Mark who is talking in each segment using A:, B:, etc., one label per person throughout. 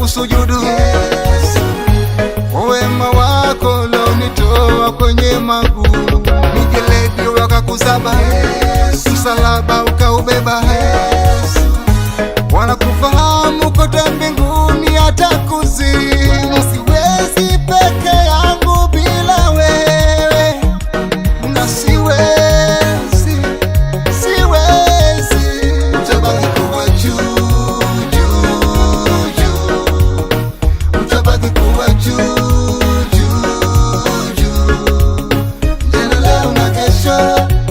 A: Nitakusujudu Yesu, kwa wema wako ulionitoa kwenye magumu. Mijeledi wakakusaba Yesu, msalaba ukaubeba Yesu, wanakufahamu kote mbinguni hata kuzimu. Siwezi peke yangu bila wewe, na siwezi, siwezi. Utabaki kuwa juu, juu, juu. Utabaki kuwa juu, juu, juu. Jana, leo na kesho,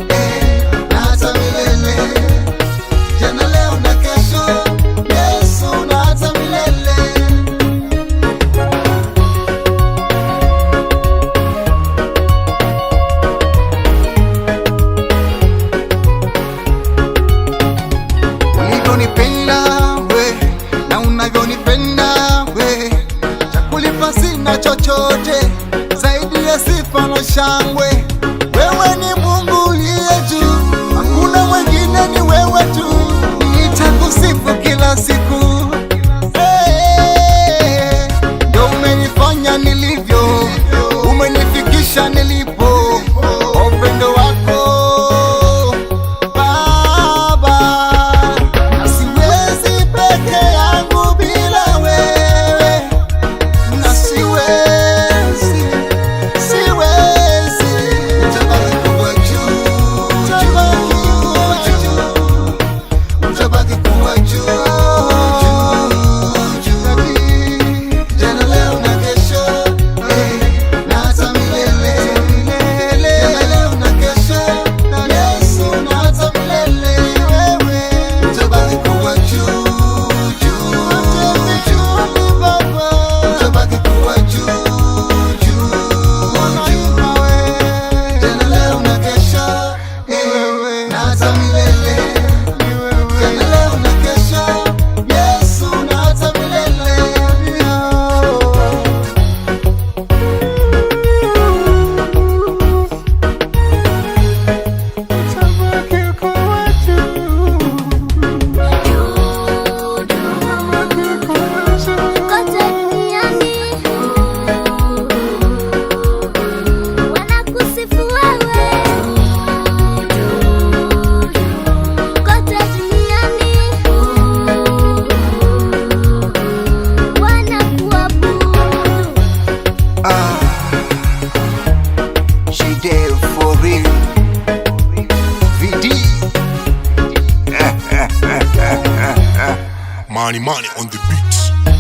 A: eh, na hata milele. Jana, leo na kesho, Yesu, na hata milele. Ulivyonipenda we na unavyonipenda we, cha kulipa sina chochote zaidi ya sifa na shangwe. Wewe ni Mungu uliye juu, hakuna mwingine, ni wewe tu. Nitakusifu kila siku. Hey, ndio umenifanya nilivyo, umenifikisha nilipo, kwa upendo wako Baba. Na siwezi peke yangu bila wewe, na siwezi, siwezi. Utabaki kuwa juu, juu, juu. Utabaki kuwa juu, juu, juu. Jana, leo na kesho, eh, na hata milele. Jana, leo na kesho, Yesu, na hata milele. Utabaki kuwa juu, juu, juu. Utabaki kuwa juu, juu, juu. Jana, leo na kesho, eh, na hata milele. Jana, leo na kesho, Yesu, na hata milele. Utabaki kuwa juu. Utabaki kuwa juu.
B: Kote duniani wanakusifu wewe, kote duniani wanakuabudu.
A: Ah, she there for real. VD.
C: Money, money on the beat.